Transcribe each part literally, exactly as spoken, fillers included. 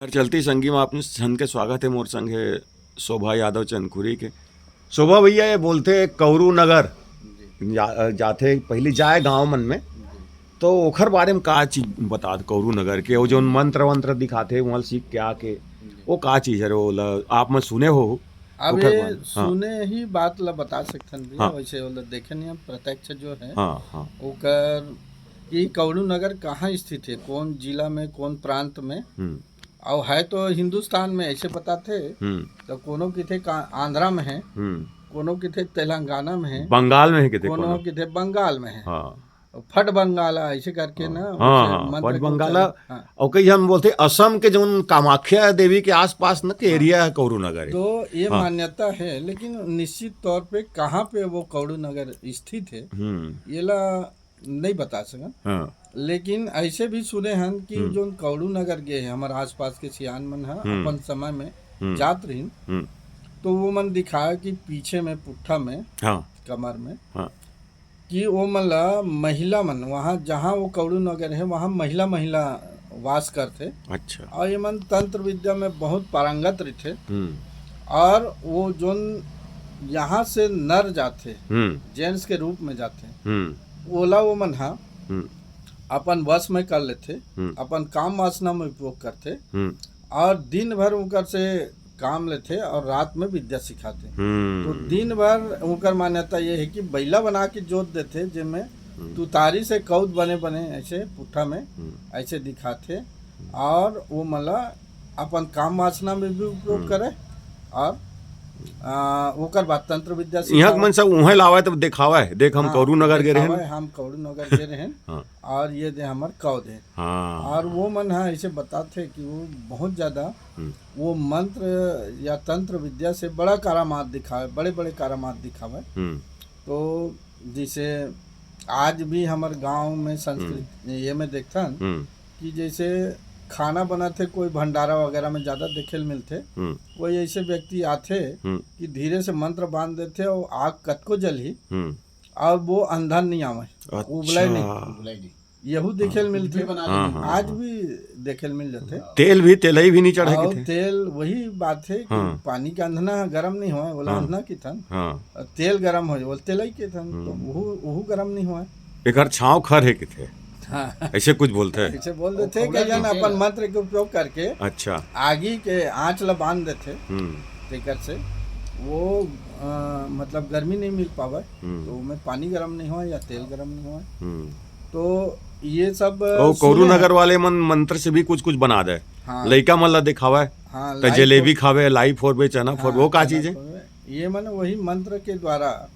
हर चलती संगी में आपने झन के स्वागत है। मोर संग है शोभा यादव चंदखुरी के। शोभा भैया, ये बोलते कौरू नगर जा, जाथे, पहली जाए गांव मन में, तो ओखर बारे में का चीज बता दे कौरू नगर के? वो जो मंत्र वंत्र दिखाथे वहाँ सीख के आके, वो का चीज है? वो ला आप में सुने हो? अब ओकर ये बारे, हाँ। सुने ही बात ला बता सकथन भैया, हाँ। वैसे वो ला देखे नहीं हम, प्रत्यक्ष जो है हाँ, हाँ। ओकर कि कौरू नगर कहाँ स्थित है, कौन जिला में, कौन प्रांत में, हम्म। और है तो हिंदुस्तान में, ऐसे बताथे। हम्म। तो कोनो किथे का आंध्रा में है, हम्म। कोनो किथे तेलंगाना में है, बंगाल में है किथे कोनो कोनो। किथे बंगाल में है। हाँ। और फट बंगाला ऐसे करके हाँ। ना, हाँ, वैसे हाँ, मंत्र फट के बंगाला। उच्चारण, हाँ। और कई हम बोलते असम के जोन कामाख्या देवी के आसपास न के हाँ। एरिया है कौरू नगर है। तो ये हाँ। मान्यता है, लेकिन निश्चित तौर पे कहाँ पे वो कौरू नगर स्थित है, हम्म। ये ला नहीं बता सकन। हाँ। लेकिन ऐसे भी सुने हन कि हम्म। जोन कौरू नगर गए हैं, हमारे आसपास के सियान मन है, हम्म। अपन समय में हम्म। जात रहिन, हम्म। तो वो मन दिखाया कि पीछे में पुट्ठा में, हाँ। कमर में, हाँ। कि वो मन ला महिला मन, वहाँ जहाँ वो कौरू नगर है, वहाँ महिला, महिला वास करथे। अच्छा। और ये मन तंत्र विद्या में बहुत पारंगत रहिथे। हम्म। और वो जोन यहाँ से नर जाथे, हम्म। जेंट्स के रूप में जाथे, हम्म। ओला वो मन हा हम्म। अपन वश में कर लेथे, हम्म। अपन काम वासना में उपयोग करथे हम्म। और दिन भर उनकर से काम लेथे और रात में विद्या सिखाथे। हम्म। तो दिन भर उनकर मान्यता ये है कि बैला बना के जोत देथे, जेमे हम्म। तुतारी से कौद बने बने ऐसे पुट्ठा में हम्म। ऐसे दिखाथे और वो मन ला अपन काम वासना में भी उपयोग हम्म। करे और आ, ओकर बाद तंत्र विद्या यहाँ के सिखावे। मन सब उहें लावे तो देखावे, देख हम हाँ, कौरू नगर गए देखावे, रहन। हम कौरू नगर गए रहन हाँ। और ये दे हमर कौद है। हाँ। और वो मन हा ऐसे बताथे कि वो बहुत ज्यादा हम्म। वो मंत्र या तंत्र विद्या से बड़ा करामात दिखावे, बड़े बड़े करामात दिखावे। हम्म। तो जैसे आज भी हमर गांव में संस्कृति हम्म। ये में देखथन हम्म। कि जैसे खाना बनाथे, कोई भंडारा वगैरह में ज्यादा देखे ल मिलथे, हम्म। कोई ऐसे व्यक्ति आथे हम्म। कि धीरे से मंत्र बांध देथे और आग कतको जलही हम्म। और वो अंधन नहीं आवे, अच्छा। उबले नहीं। उबले नहीं। यहू देखे ल हाँ। मिलथे। भी बना हाँ, लेंगे। हाँ, आज हाँ। भी देखे ल मिल जाथे। तेल भी, तेलई भी नहीं चढ़े और किथे। तेल वही बात है कि हाँ। पानी के अंधना गरम नहीं होए, बोला हाँ। अंधना किथन। हाँ। और तेल गरम हो, बोले तेलई किथन, तो हम्म। वहू, वहू गरम नहीं होए। एकर छांव खर है किथे। हाँ। ऐसे कुछ बोलते हैं। ऐसे बोल देथे वो कि खौला जन नहीं अपन तेल। मंत्र के उपयोग करके अच्छा। आगी के आंच ला बांध देथे, हम्म। तेकर से वो, अ, मतलब गर्मी नहीं मिल पावे, हम्म। तो ओमे पानी गरम नहीं होए या तेल गरम नहीं होए। हम्म। तो ये सब ओ, कौरू सुने नगर हैं। वाले मन मंत्र से भी कुछ कुछ बना दे। हाँ। लइका मन ला दिखावे, हाँ, त लाई जलेबी फोड़- खावे, लाई फोड़बे, चना हाँ, फोड़बे, वो का चना चीज है? फोड़बे। ये मन वही मंत्र के द्वारा,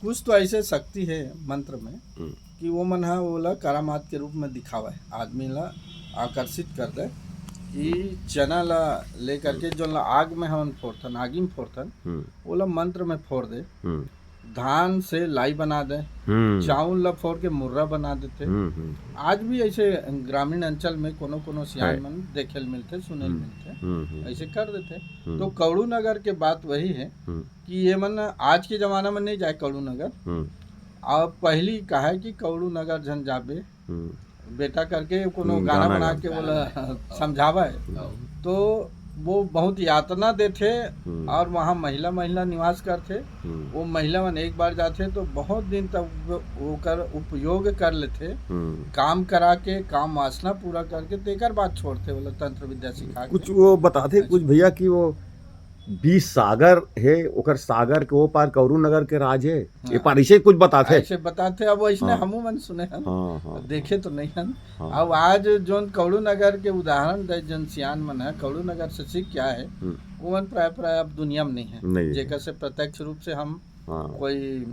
कुछ तो ऐसे शक्ति है मंत्र में हम्म। कि वो मन हा ओला करामात के रूप में दिखावे, आदमी ला आकर्षित कर दे। कि चना ला लेकर के हम्म। जो ला आग में हमन फोड़थन, आगी में फोड़थन, हम्म। ओला मंत्र में फोड़ दे। हम्म। धान से लाई बना दे, हम्म। चाउर ला फोड़ के मुर्रा बना देथे। हम्म, हम्म। आज भी ऐसे ग्रामीण अंचल में कोनो कोनो सियान है। मन देखे ल मिलथे, सुने ल हम्म। मिलथे, हम्म, हम्म। ऐसे कर देथे। हम्म। तो कौड़ू नगर के बात वही है हम्म। कि ये मन आज के जमाना में नहीं जाए कौड़ू नगर। हम्म। और पहली कहा है कि कौड़ू नगर झन जाबे, हम्म। बेटा करके कोनो हम्म, गाना गाना बना गाना। के बोला, समझावा है। हम्म। तो वो बहुत यातना देथे हम्म। और वहाँ महिला, महिला निवास करथे। हम्म। वो महिला मन एक बार जाथे तो बहुत दिन तक वो, ओकर उपयोग कर लेथे। हम्म। काम करा के, काम वासना पूरा करके, तेकर बाद छोड़थे, बोला तंत्र विद्या सिखा के। कुछ वो बताथे, ऐसे। कुछ भैया कि वो बीस सागर हे, ओकर सागर के ओ पार कौरू नगर के राज हे, ए हाँ। पार इसे कुछ बताथे। ऐसे बताथे, अब वैसने हाँ। हमू मन सुने हन, हाँ, हाँ, देखे तो नहीं हन। हाँ। अब आज जोन कौड़ू नगर के उदाहरण दे, जन सियान मन है, कौड़ू नगर से सीख क्या है, हम्म। वो मन प्राय, प्राय अब दुनिया में नहीं है। नहीं है। जेकर से प्रत्यक्ष रूप से हम हाँ। कोई,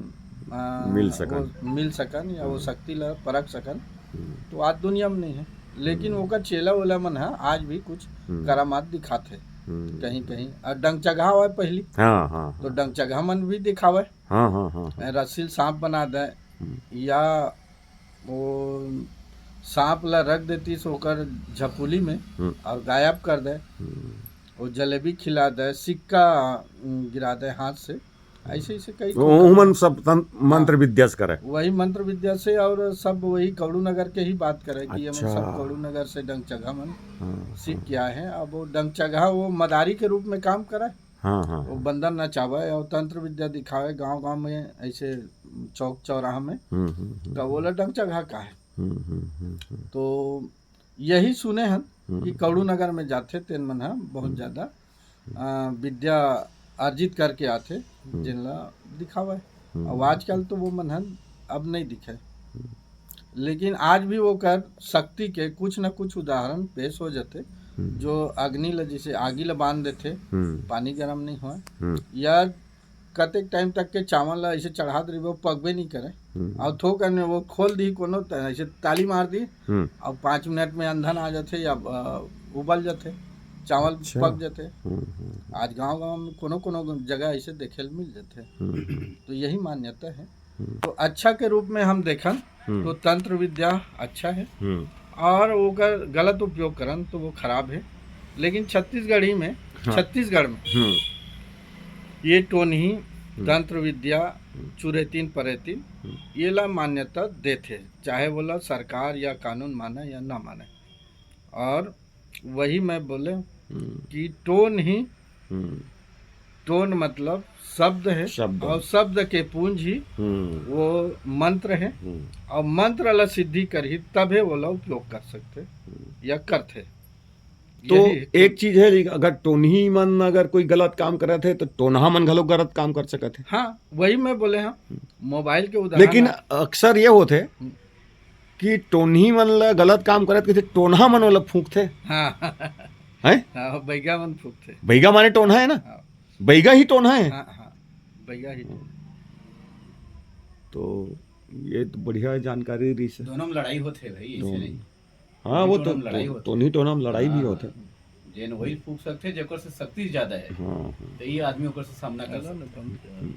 आ, मिल सकन। वो मिल सकन या वो हम्म। शक्ति ला परख सकन, हम्म। तो आज दुनिया में नहीं है। लेकिन हम्म। ओकर चेला ओला मन है, आज भी कुछ हम्म। करामात दिखाथे हम्म। कहीं, कहीं। और डंगचगहा होय पहली, हाँ, हाँ, तो हाँ। डंगचगहा मन भी दिखावे। हाँ, हाँ, हाँ, हाँ। रस्सी ल सांप बना दे, हम्म। या वो सांप ला रख देती सो ओकर झपुली में हम्म। और गायब कर दे। हम्म। वो जलेबी खिला दे, सिक्का, उम, गिरा दे हाथ से, ऐसे ऐसे कई ठो वो उमन सब तन-, मंत्र विद्या से करे। वही मंत्र विद्या से, और सब वही कौड़ू नगर के ही बात करे कि ये मन सब अच्छा। कौड़ू नगर से डंगचगहा मन हाँ, सीख के आए हैं। अब वो डंगचगहा वो मदारी के रूप में काम करे, हाँ, हाँ, वो बंदर नचावे और तंत्र विद्या दिखावे गांव गांव में, ऐसे चौक चौराहा में, हम्म, हम्म, हम्म, तो वो ला डंगचगहा का है। हम्म, हम्म, हम्म, हम्म। तो यही सुने हन हम्म। कि कौड़ू नगर में जाथे तेन मन ह बहुत ज्यादा अ, विद्या अर्जित करके आथे, जिनला दिखावे। हम्म। अब आजकल तो वो मन हन अब नहीं दिखे, लेकिन आज भी वो कर शक्ति के कुछ न कुछ उदाहरण पेश हो जाथे, हम्म। जो अग्नि ला, जैसे आगी ला बांध देथे, हम्म, पानी गर्म नहीं होए, हम्म, या कतेक टाइम तक के चावल ला ऐसे चढ़ा देबो, पकबे नहीं करे, हम्म। और थोक में वो खोल दी कोनो त-, ऐसे ताली मार दी, हम्म, और पाँच मिनट में अंधन आ जाथे या अ, उबल जाथे, चावल अच्छा। पक जाथे। हम्म, हम्म, आज गांव गांव में कोनो कोनो जगह ऐसे देखे ल मिल जाथे। हम्म, हम्म, तो यही मान्यता है। हम्म। तो अच्छा के रूप में हम देखन हम्म। तो तंत्र विद्या अच्छा है, हम्म, और ओकर गलत उपयोग करन तो वो खराब है। लेकिन छत्तीसगढ़ी में, हाँ। छत्तीसगढ़ में हम्म, ये टोनही, तंत्र विद्या, चुरेतीन परेतीन, हम्म। ये ला मान्यता देथे, चाहे वो ला सरकार या कानून माने या ना माने। और वही मैं बोले हम्म, कि टोनही, हम्म, टोन मतलब शब्द है, शब्द। और शब्द के पूंज ही हम्म, वो मंत्र है, हम्म। और मंत्र ला सिद्धि करही तभे वो ला उपयोग कर सकथे या करथे। तो यही एक चीज है, अगर टोनही मन अगर कोई गलत काम करत है तो टोनहा मन घलो गलत काम कर सकत है। हाँ, वही मैं बोले, हाँ, मोबाइल के उदाहरण लेकिन है। अक्सर ये होथे हम्म। कि टोनही मन ला गलत काम करत किथे, टोनहा मन वाला फूंकथे, हाँ, हैं? हाँ, बैगा मन फूकथे। बैगा माने टोनहा है ना, हाँ। बैगा ही टोनहा है। हाँ, हाँ, बैगा ही। तो ये तो बढ़िया जानकारी रहिस हे। दोनों में लड़ाई होत हे भाई, ऐसे दोनों। नहीं। हाँ, वो तो टोनहा में लड़ाई होत हे। टोनही टोनहा में लड़ाई भी हाँ। होत हे। जेन वही फूक सकथे जेकर से शक्ति ज्यादा है, हाँ, हाँ। तो ये आदमी ओकर से सामना कर सकथे।